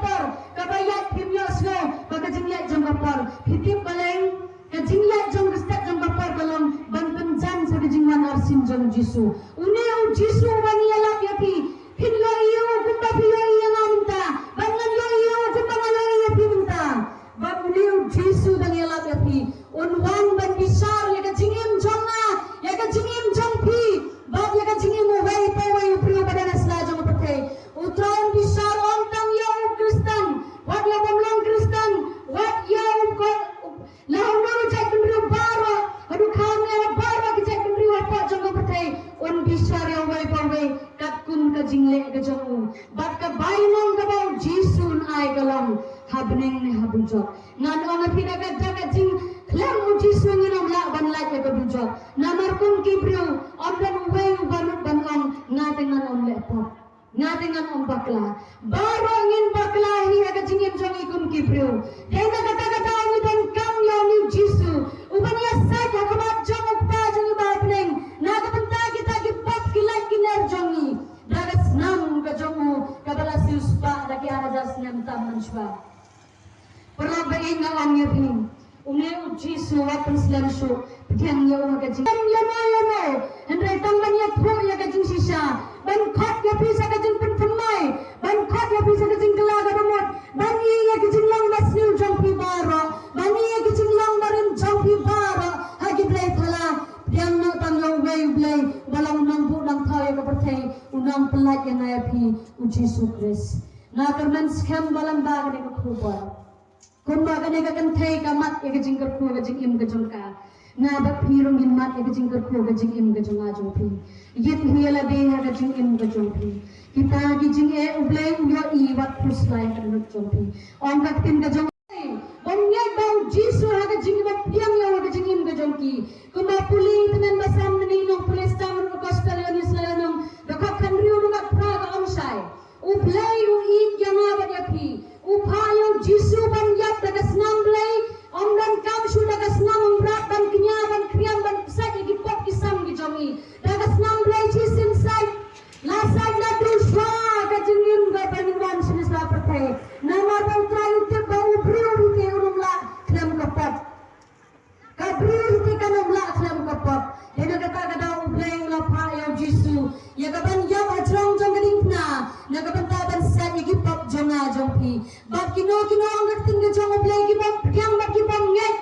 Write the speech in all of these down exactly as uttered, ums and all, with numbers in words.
Por, kaba ïaid phim ïohsngew ba ka jingïaid jong ka por. Phi tip balei? Ka jingïaid jong ka step jong ka por ka long ban pynjan sa ka jingwan arsien jong u Jisu. Une u Jisu uba ngi ïalap ïa phi. Phin ïohi ïa u kumba phi ïohi ïa nga mynta. Bad ngan ïohi ïa u kumba nga ïohi ïa phi mynta. Bad une u Jisu uba ngi ïalap ïa phi, un wan ban bishar ïa ka jingim jong nga, ïa ka jingim jong phi, bad ïa ka jingim uwei pa uwei u briew ba don ha sla jong ka pyrthei. U Trai un bishar ym tang ïa u Khristan, wat ïa u bym long Khristan, wat ïa u ko, la uno u jaitbynriew baroh, haduh kham ïa baroh ki jaitbynriew hapoh jong ka pyrthei, un bishar ïa uwei pa uwei katkum ka jingleh ka jong u. Bad ka bainong kaba u Jisu un ai ka long ha bneng ne ha dujok. Ngan ong ïa phi da ka, da ka jingkhlem u Jisu ngin ym lah ban lait ïa ka dujok. Namar kum ki briew ym don uwei uba nud ban ong nga te ngan ym leh pop. Nga te ngan ym bakla. Baroh ngin bakla hi ha ka jingim jong ngi kum ki briew. Dei na kata ka daw ngi donkam ïa une u Jisu uban ïasaid ha khmat jong u Kpa jong ngi ba ha bneng na ka bynta kita ki pop ki lait ki ner jong ngi. Da ka snam ka jong u kaba la siewspah da ki ar hajar snem tam mynshuwa. Paralok ba ïeit, nga ong ïa phi, une u Jisu wat pynslem shuh. Pdiang ïa u ha ka jingim ïa mo ïa mo. Hynrei tang ban ïathuh ïa ka jingshisha, ban khot ïa phi sa ka jingpynthymmai, ban khot ïa phi sa ka jingkylla kaba mut, ban ïoh ïa ka jinglong ba sniew jong phi baroh, ban ïoh ïa ka jinglong ba rim jong phi baroh ha ki blei thala. Pdiang noh tang ïa uwei u Blei ba long u nongbuh nongthaw ïa ka pyrthei, u nongpynlait ïa nga ïa phi, u Jisu Khrist. Nga kyrmen skhem ba lyngba kane ka khubor, kumba kane ka kynthei ka mad ïa ka jingkyrkhu ka jingim ka jong ka, nga bad phi ruh ngin mad ïa ka jingkyrkhu ka jingim ka jong nga jong phi. Ïit hi ïa lade ha ka jingim ka jong phi. Kita ki jingeh U Blei u ïohi wat khuslai ha ka lut jong phi. Ong ka ktien ka jong Bym ngeit ba u Jisu ha ka jingim, bym pdiang ïa u ha ka jingim ka jong ki. Kumba pule tymmen ba san mynne nongpule Stamford Gospel News la ong, dkhot khathynriew dkhot phra ka ong shai, U Blei u ïeit ïa nga bad ïa phi. U phah ïa u Jisu ban ïap da ka snam Blei. Ym donkam shuh da ka snam ym rap ban kñia, ban khriam, ban pynsaid ïa ki pop ki sam ki jong ngi. Da ka snam Blei shisien sait. La sait naduh shuwa ka jingim kaba ngi wan shane sha pyrthei. Namar ba U Trai u tip ba u briew u te un ym lah khlem ka pop. Ka briew u te kan ym lah khlem ka pop. Dei na kata ka daw U Blei u la phah ïa u Jisu ïa ka ban ïap hajrong jong ka diengphna na ka bynta ban sait ïa ki pop jong nga jong phi. Bad kino kino, ong ka ktien ka jong U Blei, ki bym pdiang bad ki bym ngeit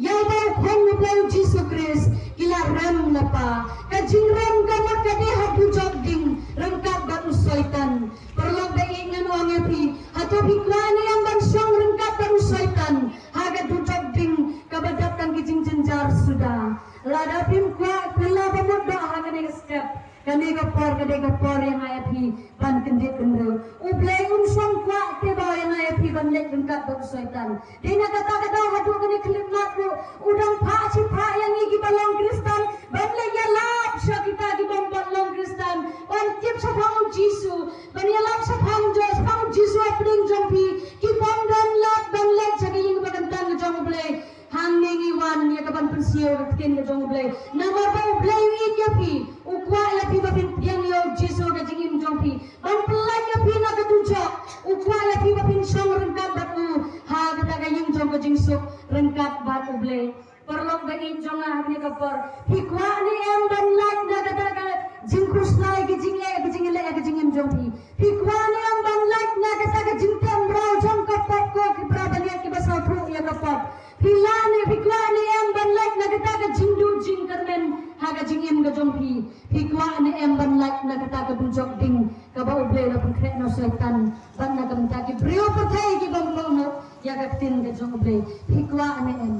ïa uba u Khun U Blei u Jisu Khrist, ki la rem lypa. Ka jingrem ka mut ka dei ha dujok ding ryngkat bad u Soitan. Paralok ba ïeit, ngan ong ïa phi, hato phi kwah ne em ban shong ryngkat bad u Soitan ha ka dujok ding kaba dap tang ki jingjynjar suda? Lada phim kwah, pynlah ba mut doh ha kane ka step, kane ka por ka dei ka por ïa nga ïa phi ban kyndit kynrew. U Blei um shym kwah te ba ïa nga ïa phi ban leit ryngkat bad u Soitan. Dei na kata ka daw haduh kane ka khyllipmat ruh u dang phah shi phah ïa ngi kiba long Khristan ban leit ïalap sha kita ki bym pat long Khristan, ban tip shaphang u Jisu, ban ïalap shaphang Jo, shaphang u Jisu hapdeng jong phi, ki bym don lad ban leit sha ka ïing kaba kyntang ka jong U Blei. Hangne ngi wan ïa ka ban pynsngew ka ktien ka jong U Blei. Namar ba U Blei u ïeit ïa phi, u kwah ïa phi ba phin pdiang ïa u Jisu ha ka jingim jong phi ban pynlait ïa phi na ka dujok. U kwah ïa phi ba phin shong ryngkat bad u ha kata ka ïing jong ka jingsuk ryngkat bad U Blei. Paralok ba ïeit jong nga ha kane ka por, phi kwah ne em ban lait na kata ka jingkhuslai, ka jingeh, ka jingeh, ka jingim jong phi? Phi kwah ne em ban lait na kata ka jingtem raw jong ka pop, ko ki para bangeit kiba sngewthuh ïa ka pop? Phi lah ne, phi kwah ne em ban lait na kata ka jingduh jingkyrmen ha ka jingim ka jong phi? Phi kwah ne em ban lait na kata ka dujok ding kaba U Blei la pynkhreh na u Soitan bad na ka bynta ki briew pyrthei ki bym kohnguh ïa ka ktien ka jong U Blei? Phi kwah ne em?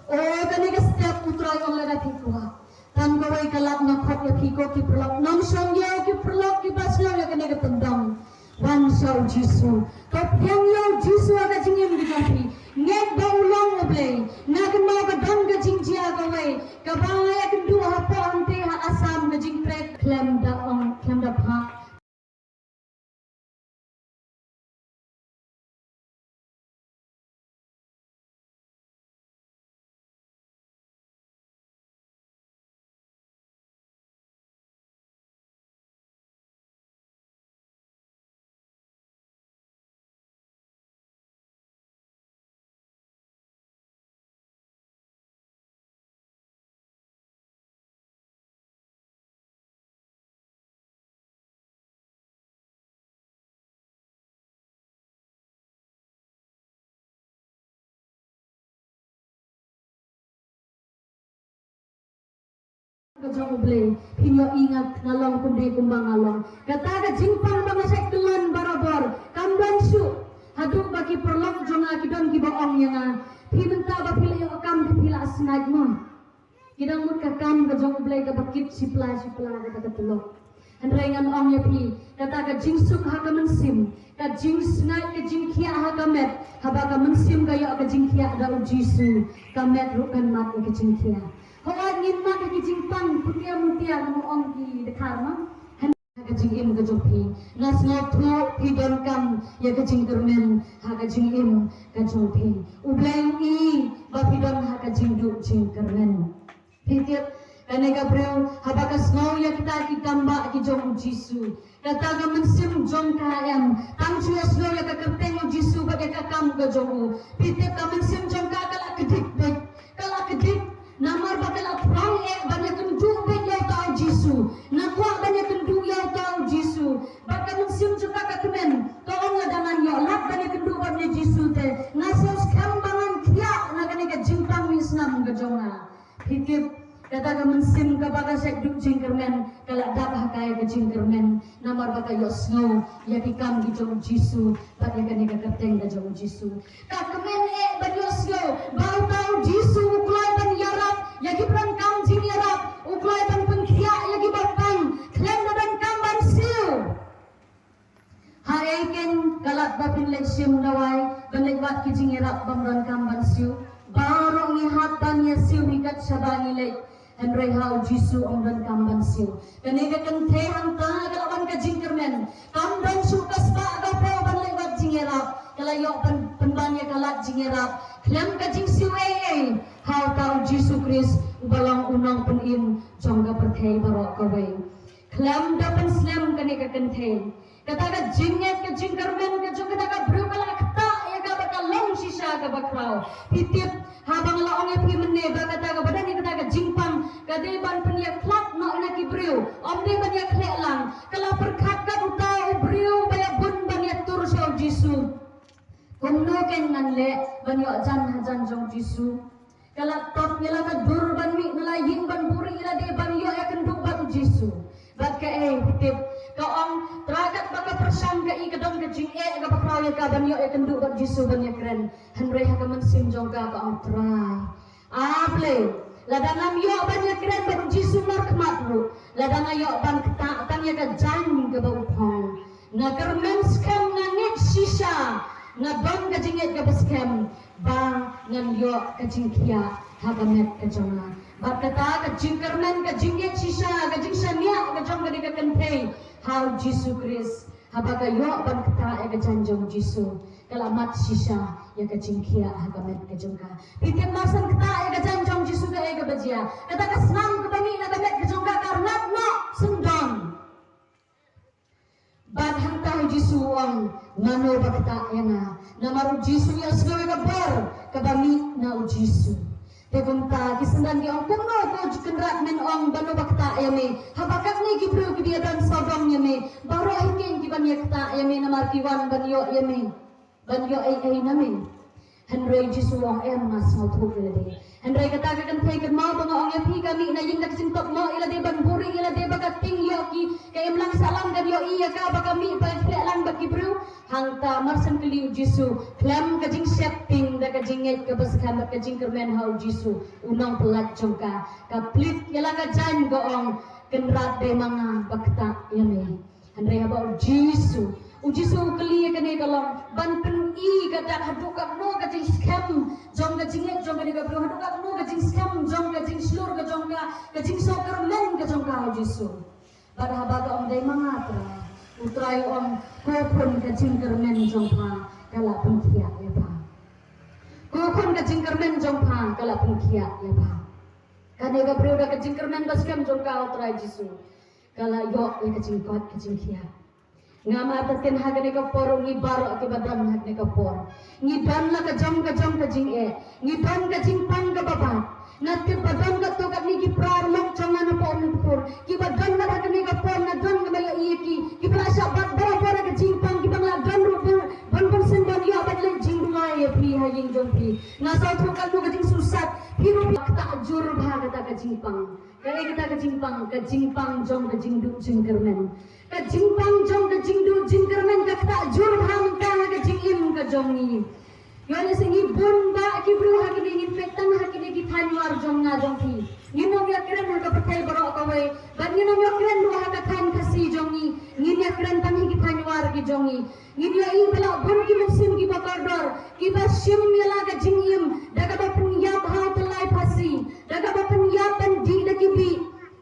O, kane ka step U Trai u ong lada phi kwah. Tang kawei ka lad nga khot ïa phi ko ki paralok nongshong ïew, ki paralok kiba sngew ïa kane ka tyndong. Wan sha u Jisu. To pdiang ïa u Jisu ha ka jingim ka jong phi. Ngeit ba u long U Blei. Nga kynmaw ka don ka jingjia kawei kaba nga ïakynduh hapoh hangtei ha Assam, ka jingtrei khlem da ong, khlem da phah. jong U Blei, phin ïohi nga, nga long kumne kumba nga long. Kata ka jingpang ba nga shait kyllon barabor, kam don shuh. Haduh ba ki paralok jong nga ki don kiba ong ïa nga, phi mynta ba phi la ïoh kam te phi la sngaid mo. Ki dang mut ka kam ka jong U Blei kaba kit shipla shipla kata ka tulop. Hynrei ngan ong ïa phi, kata ka jingsuk ha ka mynsiem, ka jingsngaid, ka jingkhiah ha ka met, haba ka mynsiem ka ïoh ka jingkhiah da U Jisu, ka met ruh kan mad ïa ka jingkhiah. Hooid, ngin mad ïa ka jingpang, putia mutia, ngam ong ki dkhar ma. Ha ka jingim ka jong phi, nga sngewthuh phi donkam ïa ka jingkyrmen ha ka jingim ka jong phi. U Blei u i ba phi don ha ka jingduh jingkyrmen. Phi tip, kane ka briew haba ka sngew ïa kita ki kam ba ki jong U Jisu, kata ka mynsiem jong ka em tang shu ïa sngew ïa ka kyrteng U Jisu bad ïa ka kam ka jong u. Phi tip, ka mynsiem jong ka ka la kdit beit, ka la kdit. Namar ba ka la thrang eh ban ïakynduh beit ïa uta U Jisu. Nga kwah ban ïakynduh ïa uta U Jisu. Bad ka mynsiem jong ka ka kmen, ka ong, lada ngan ïoh lad ban ïakynduh bad U Jisu te, nga sngewskhem ba ngan khiah na kane ka jingpang mih snam ka jong nga. Phi tip, kata ka mynsiem kaba ka shait duh jingkyrmen ka la dap ha ka ïa ka jingkyrmen. Namar ba ka ïohsngew ïa ki kam ki jong U Jisu bad ïa kane ka kyrteng ka jong U Jisu. Ka kmen eh ban ïohsngew ba uta U Jisu u kloi ban ïarap ïa ki ba donkam jingïarap, u kloi ban pynkhiah ïa ki ba pang khlem da donkam ban siew. Haei kein ka lad ba phin leit shim dawai, ban leit wad ki jingïarap bym donkam ban siew? Baroh ngi hap ban ïa siew hi kat shaba ngi leit. Hynrei ha U Jisu ym donkam ban siew. Kane ka kynthei hangta ka la wan ka jingkyrmen. Kam don shuh ka spah ka phew ban leit wad jingïarap. Ka la ïoh pyn, pynban ïa ka lad jingïarap khlem ka jingsiew ei ei ha uta U Jisu Khrist uba long u nongpynim jong ka pyrthei baroh kawei. Khlem da pynslem kane ka kynthei, kata ka jingngeit ka jingkyrmen ka jong kata ka briew ka la ktah ïa kaba ka long shisha kaba khraw. Phi tip, haba nga la ong ïa phi mynne ba kata kaba don ïa kata ka jingpang ka dei ban pynïakhlad noh na ki briew, ym dei ban ïakhleh lang. Ka la pyrkhat kat uta u briew ba ïa bun ban ïatur sha U Jisu. Kumno kein ngan leh ban ïoh jan hajan jong U Jisu? Ka la top ïa la ka dur ban mih na la ïing ban buhrieh ïa lade ban ïoh ïakynduh bad U Jisu. Bad kaei, phi tip, ka ong, Trai, katba ka pyrshang ka i ka don ka jingeh kaba khraw ïa ka ban ïoh ïakynduh bad U Jisu ban ïakren. Hynrei ha ka mynsiem jong ka ka ong, Trai, A Blei, lada ngam ïoh ban ïakren bad U Jisu markhmat ruh, lada nga ïoh ban ktah tang ïa ka jaiñ kaba u phong, nga kyrmen skhem, nga ngeit shisha, nga don ka jingngeit kaba skhem ba ngan ïoh ka jingkhiah ha ka met ka jong nga. Bad kata ka jingkyrmen, ka jingngeit shisha, ka jingshaniah ka jong kane ka kynthei ha U Jisu Khrist, haba ka ïoh ban ktah ïa ka jaiñ jong U Jisu, ka la mad shisha ïa ka jingkhiah ha ka met ka jong ka. Phi tip, mar shen ktah ïa ka jaiñ jong U Jisu kaei kaba jia? Kata ka snam kaba mih na ka met ka jong ka ka rngat noh syndon. Bad hangta U Jisu u ong, mano ba ktah ïa nga? Namar U Jisu u ïohsngew ïa ka bor kaba mih na U Jisu. Te kumta ki synran ki ong, kumno ko Kynrad men ong ba mano ba ktah ïa me? Haba katne ki briew ki ba ïadon sawdong ïa me, baroh hi kein ki ban ïa ktah ïa me namar ki wan ban ïoh ïa me, ban ïoh ei ei na me. Hynrei U Jisu u ong, em, nga sngewthuh ïa lade. Hynrei kata ka kynthei kynmaw ba nga ong ïa phi, ka mih na ïing da ka jingtop noh ïa lade ban buhrieh ïa lade ba ka tieng ïoh ki, ka imlang sahlang kan ïohi ïa ka ba ka mih, ba khleh lang bad ki briew. Hangta mar shen kylli U Jisu khlem ka jingsheptieng, da ka jingngeit kaba skhem bad ka jingkyrmen ha U Jisu, u nongpyllait jong ka, ka plie ïa la ka jaiñ, ka ong, Kynrad, dei ma nga ba ktah ïa me. Hynrei haba U Jisu, U Jisu u kylli ïa kane ka long ban pyni ka dak haduh katno ka jingskhem jong ka jingngeit jong kane ka briew, haduh katno ka jingskhem jong ka jingshlur ka jong ka, ka jingsngewkyrmen ka jong ka ha U Jisu. Bad haba ka ong, dei ma nga Trai, U Trai u ong, ko khun, ka jingkyrmen jong pha ka la pynkhiah ïa pha. Ko khun, ka jingkyrmen jong pha ka la pynkhiah ïa pha. Kane ka briew da ka jingkyrmen ba skhem jong ka ha U Trai Jisu, ka la ïoh ïa ka jingkoit ka jingkhiah. Ngam artatien ha kane ka por, ngi baroh kiba don ha kane ka por, ngi don la ka jong ka jong ka jingeh, ngi don ka jingpang kaba bad. Nga tip ba don katto katne ki paralok jong nga na Umnumpukur kiba don kat ha kane ka por, nga don kaba ïohi ïa ki, kiba la shah bat barabor ha ka jingpang, kiba la don ruh ban, ban, ban sngewbha ïa ban leit jingduwai ïa phi ha ïing jong phi. Nga sngewthuh katno ka jingsngewsih, phi ruh phi ktah jur bha kata ka jing jingpang. Kaei kata ka jingpang? Ka jingpang jong ka jingduh jingkyrmen. Ka jingpang jong ka jingduh jingkyrmen ka ktah jur bha mynta ha ka jingim ka jong ngi. Ïoh lehse ngi bun bah ki briew ha kine, ngi peit tang ha kine ki thaiñ war jong nga jong phi. Ngim ïoh kren ha ka pyrthei baroh kawei. Bad ngim ïoh kren ruh ha ka thaiñ Khasi jong ngi. Ngin ïa kren tang ha ki thaiñ war ki jong ngi. Ngin ïa i ba la bun ki mynsiem kiba kordor, kiba shim ïa la ka jingim da kaba pynïap ha u tyllai phasi, da kaba pynïap ban dih da ki bih.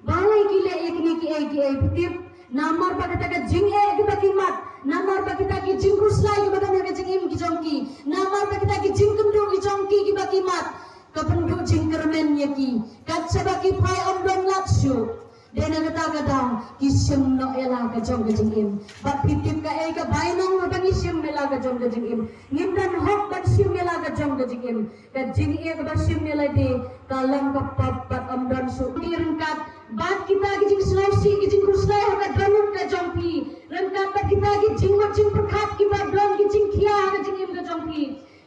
Balei ki leh ïa kine kiei kiei? Phi tip, namar ba kata ka jingeh kiba ki mad, namar ba kita ki jingkhuslai kiba don ha ka jingim ki jong ki, namar ba kita ki jingkynduh ki jong ki kiba ki mad, ka pynduh jingkyrmen ïa ki. Kat shaba ki phai ym don lad shuh. Dei na kata ka daw ki shim noh ïa la ka jong ka jingim. Bad phi tip kaei ka bainong haba ngi shim ïa la ka jong ka jingim? Ngim don hok ban shim ïa la ka jong ka jingim. Ka jingeh kaba shim ïa lade ka long ka pop bad ym don shuh. Phi ryngkat bad kita ki jingsngewsih, ki jingkhuslai ha ka dohnud ka jong phi, ryngkat bad kita ki jingmut jingpyrkhat kiba don ki jingkhia ha ka jingim ka jong phi.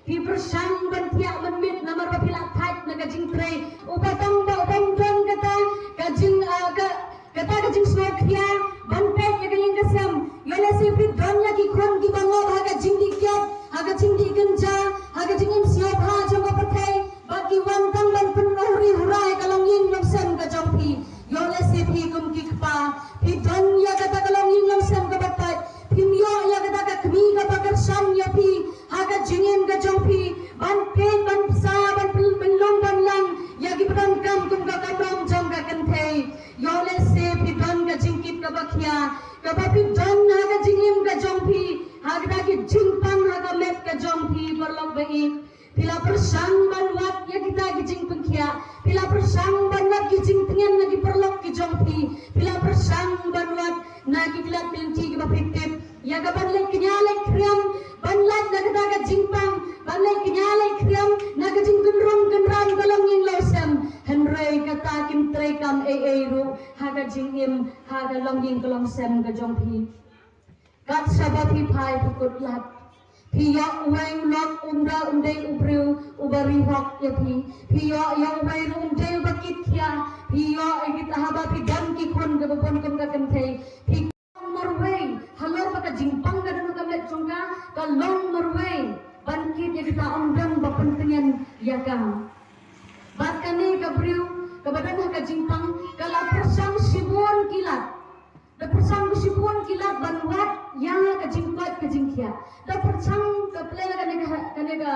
Phi pyrshang ban thiah mynmiet namar ba phi la thait na ka jingtrei. Uba tang ba u bym don kata ka jing, ah, ka, kata ka jingsngewkhia ban peit ïa ka ïing ka sem. Ïoh lehse phi don ïa ki khun kiba ngop ha ka jingdih kiad, ha ka jingdih kynja, ha ka jingim sngewbha jong ka pyrthei. Bad ki wan tang ban pynhuri hura ïa ka longïing longsem ka jong phi. Ïoh lehse phi kum ki kpa phi don ïa kata ka longïing longsem kaba pait. Phim ïoh ïa kata ka kmie kaba kyrshan ïa phi ha ka jingim ka jong phi ban peit, ban bsa, ban pyn-, pynlong, ban lang ïa kiba donkam kum ka kamram jong ka kynthei. Ïoh lehse phi don ka jingkit kaba khia kaba phi don ha ka jingim ka jong phi, ha kata ki jingpang ha ka met ka jong phi, paralok ba ïeit. Phi la pyrshang ban wad ïa kita ki jingpynkhiah? Phi la pyrshang ban wad ki jingtngen na ki paralok ki jong phi? Phi la pyrshang ban wad na ki klet lynti kiba phi tip ïa ka ban leit kñia leit khriam, ban lait na kata ka jingpang, ban leit kñia leit khriam na ka jingkynrum kynram ka longïing longsem? Hynrei kata kim treikam ei ei ruh ha ka jingim, ha ka longïing ka longsem ka jong phi. Kat shaba phi phai phi kut lad, phi ïoh uwei u lok um da um dei u briew uba ri hok ïa phi. Phi ïoh ïa uwei ruh um dei uba kit khia. Phi ïoh ïa kita haba phi don ki khun kiba bun kum ka kynthei. Phi long marwei halor ba ka jingpang ka don ha ka met jong ka, ka long marwei ban kit ïa kita, ym don ba pyntngen ïa ka. Bad kane ka briew kaba don ha ka jingpang ka la pyrshang shibun ki lad. Da pyrshang shibun ki lad ban wad ïa ka jingkoit ka jingkhiah. Da pyrshang ka pynlong kane ka, kane ka